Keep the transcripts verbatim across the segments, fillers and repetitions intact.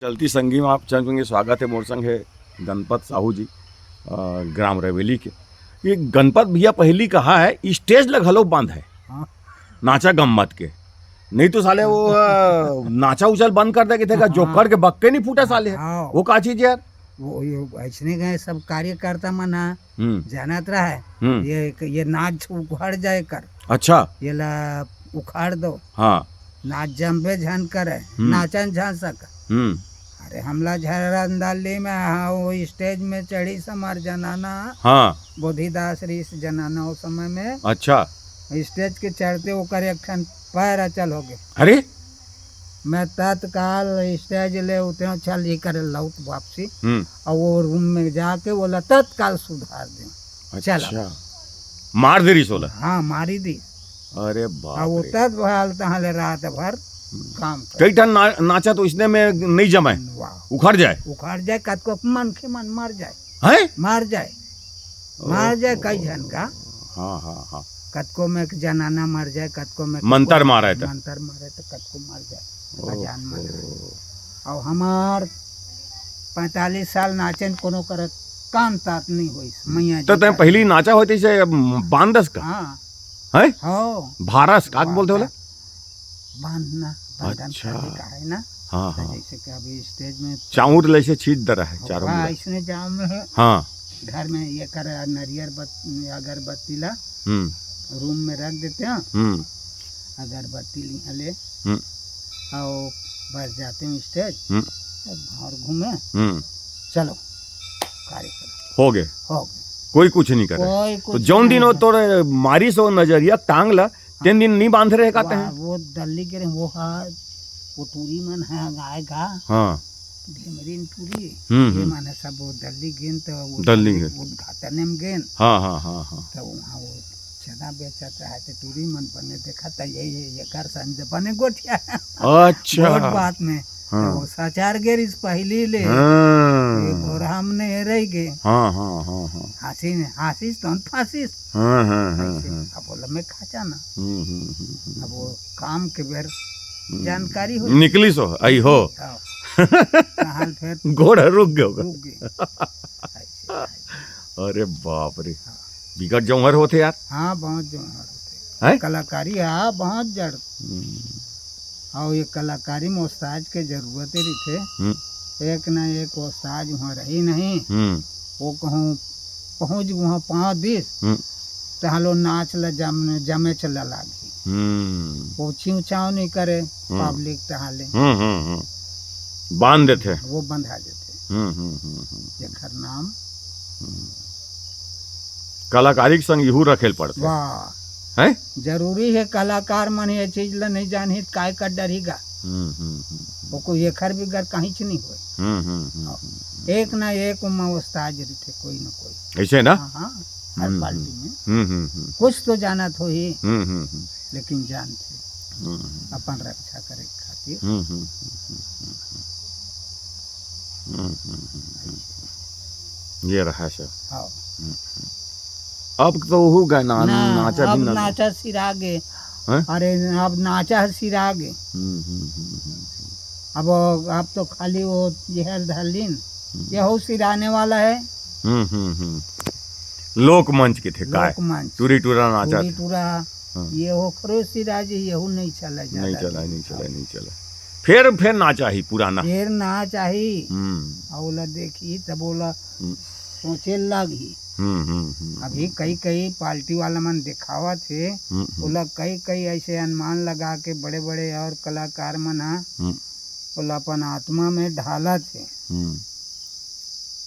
चलती संगी में आप चल संगे स्वागत है। मोर संग है गणपत साहू जी, अ, ग्राम रवेली के। ये गणपत भैया पहली कहा है, स्टेज ल घलो बंद है, हाँ। नाचा गम्मत के, नहीं तो साले वो, अ, नाचा उचल बंद कर दे के थे, हाँ। जोकर के बक्के नहीं फूटा साले। हाँ। वो का चीज यार? वो ये ऐसने गए सब कार्यकर्ता मन ह हम्म। जानत रहे, हम्म। ये, ये नाच उखड़ जाए कर, अच्छा। ये ला उखाड़ दो। हाँ। नाच जमबे झन करे, हम्म। नाचन झन सक। हम्म। अरे हमला झरंदाली में, हाँ, वो स्टेज में चढ़ी समार जनाना। हाँ। बोधिदास ऋषि जनाना उस समय में। अच्छा। स्टेज के चढ़ते ओकर एक ठन पैर अचल हो गए। अरे। मैं तत्काल स्टेज ले उतरे, चल ये करे लौट वापसी। हम्म। और वो रूम में जाके बोला तत्काल सुधार दे। चला। अच्छा। मार दे रही सोला? हाँ, मारी दी। अरे बाप और वो रे। तत्काल तहाँ ले रात भर हम्म। काम कर। कई ठन ना-, नाचा तो इसने में नहीं जमाए। वाह। उखड़ जाए। उखड़ जाए, कतको मनखे मन मर जाए। हैं? मर जाए। मर जाए ओहो। कई झन का। हाँ, हाँ, हाँ। कतको में एक जनाना मर जाए, कतको में मंतर मारे त। मंतर मारे त कतको मर जाए। ओहो। अजान मर जाए। और हमार पैंतालीस साल नाचन कोनो कर काम तात नहीं होइस। मैया तो जी तैं का। पहली नाचा होते से बांधस का? हाँ। हैं? हाँ। भारस का बांध बोलते बोले? का। बांधना, बंधन अच्छा। करने का है ना। हाँ, तो हाँ। जैसे कि अभी स्टेज में चाउर ले से छीट दे रहा है चारों वाह, मुड़ा। इसने जाम में है। हाँ। घर में ये कर नरियर बत-, अगरबत्ती ला हम्म। रूम में रख देते हैं। हम्म। अगरबत्ती लिया ले। हम्म। और बस जाते हैं स्टेज। हम्म। अब और घूमे। हम्म। चलो, कार्यक्रम हो गए। हो गए। कोई कुछ नहीं करे। कोई तो कुछ जौन नहीं दिन वो करे। तोरे मारिस हो नजरिया टांग ला, तेन दिन नहीं बांध रहे का वाह, तैं? वो दल्ली के रहे, वो हा, वो टूरी मन है गाय का। हाँ। ढेमरीन टूरी, हम्म, ये हम्म। माने सब वो दल्ली गेन तो वो दल्ली गेन। उद्घाटन में गेन। हाँ, हाँ, हाँ, हाँ। तो वहाँ वो चना बेचत रहा तो टूरी मन बने देखा तो यही है, ये कर संजय बने गोठिया। अच्छा। बहुत बात में। हाँ। तो वो सचार गेरिस पहली ले। हाँ। ये घोरहा में नहीं रह गए। हाँ, हाँ, हाँ, हाँ। हंसी ने, हंसिस तो फांसिस। हाँ, हाँ, हाँ, ऐसे। हाँ। अब बोला मैं खा जाना। हम्म, हम्म, हम्म, हम्म। अब वो काम के बेर हम्म। जानकारी हो। निकली सो, आई हो। हाँ। कहाँ फिर गोड़ रुक गयो। रुक गए। ऐसे, ऐसे। अरे बाप रे। हाँ। बिकट जौहर होते यार। हाँ, बहुत जौहर होते। हैं? कलाकारी, हाँ, बहुत जड़। हम्म। और ये कलाकारी में उस्ताद के जरूरत ही रहिथे। हम्म। एक ना एक उस्ताद वहाँ रही नहीं। हम्म। वो कहूँ पहुँच वहाँ पाँव दिस, हम्म। तहाँ लो नाच ल जम-, जमे चला लागी। हम्म। वो छिंव छाव नहीं करे, हम्म। पब्लिक तहाँ ले। हम्म, हम्म, हम्म। बांध देथे। वो बंधा देथे। हम्म, हम्म, हम्म, हम्म। जेकर नाम हम्म। कलाकारी के संग इहू रखे ल पड़थे। वाह। हैं? जरूरी है, कलाकार मन ये चीज ल नहीं जानही त काय कर डरही गा। हम्म, हम्म, हम्म, हम्म। वो कोई एखर बिगर कहीं च नहीं होए। हम्म, हम्म, हम्म, हम्म। एक ना एक उमा उस्ताद रहिथे, कोई ना कोई। ऐसे ना? हाँ, हाँ, हर हम्म, पार्टी हम्म। में। हम्म, हम्म, हम्म। कुछ तो जानत होही, हम्म, हम्म, हम्म। लेकिन जानथे हम्म, हम्म। अपन रक्षा करे के खातिर। हम्म, हम्म, हम्म, हम्म, हम्म, हम्म। हम्म, हम्म, हम्म, हम्म। ये रहा सब। हाँ। हम्म, हम्म। अब तो हो गए ना, ना, नाचा भी अब ना। नाचा सिरा गे। हैं? अरे, अब नाचा सिरा गे। हम्म, हम्म, हम्म, हम्म। अब, अब तो खाली वो जहर धरलीन, हम्म। ये हो सिराने वाला है। हम्म, हम्म, हम्म। लोकमंच के थे काय? लोकमंच। टूरी टूरा नाचा टूरी थे। टूरा, हाँ। ये हो खरो सिरा जी, यहू नहीं चला नहीं ज्यादा चला, दिन। नहीं चला, नहीं चला। फिर, फिर नाचा ही पुराना। फिर नाचा ही। हम्म। और ओला देखी तब ओला हम्म। सोचे लाग ही। हम्म, हम्म, हम्म, अभी हम्म। कई, कई पार्टी वाला मन दिखावत हे, हम्म, हम्म। ओला कई, कई ऐसे अनुमान लगा के बड़े, बड़े और कलाकार मन ह हम्म। ओला अपन आत्मा में ढालत हे। हम्म।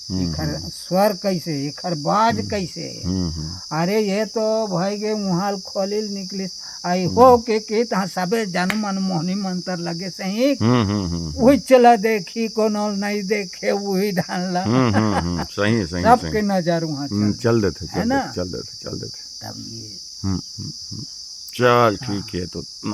हम्म, एखर हम्म। स्वर कैसे, एखर बाज हम्म। कैसे? हम्म, हम्म। अरे, ये तो भाई के मुहाल खोलिल निकलिस। आई हम्म। हो के, के तहाँ सबे जन मन मोहनी मंतर लगे सही। हम्म, हम्म, हम्म, हम्म। उही चला देखी, कोनो नहीं देखे, उही ढालला। हम्म, हम्म, हम्म। सही, सही, सबके सही। नजर वहाँ हम्म, चल चल देथे, है चल ना? देथे, चल देथे, चल देथे। तब ये हम्म, हम्म, हम्म। चल, हाँ। ठीक है, तो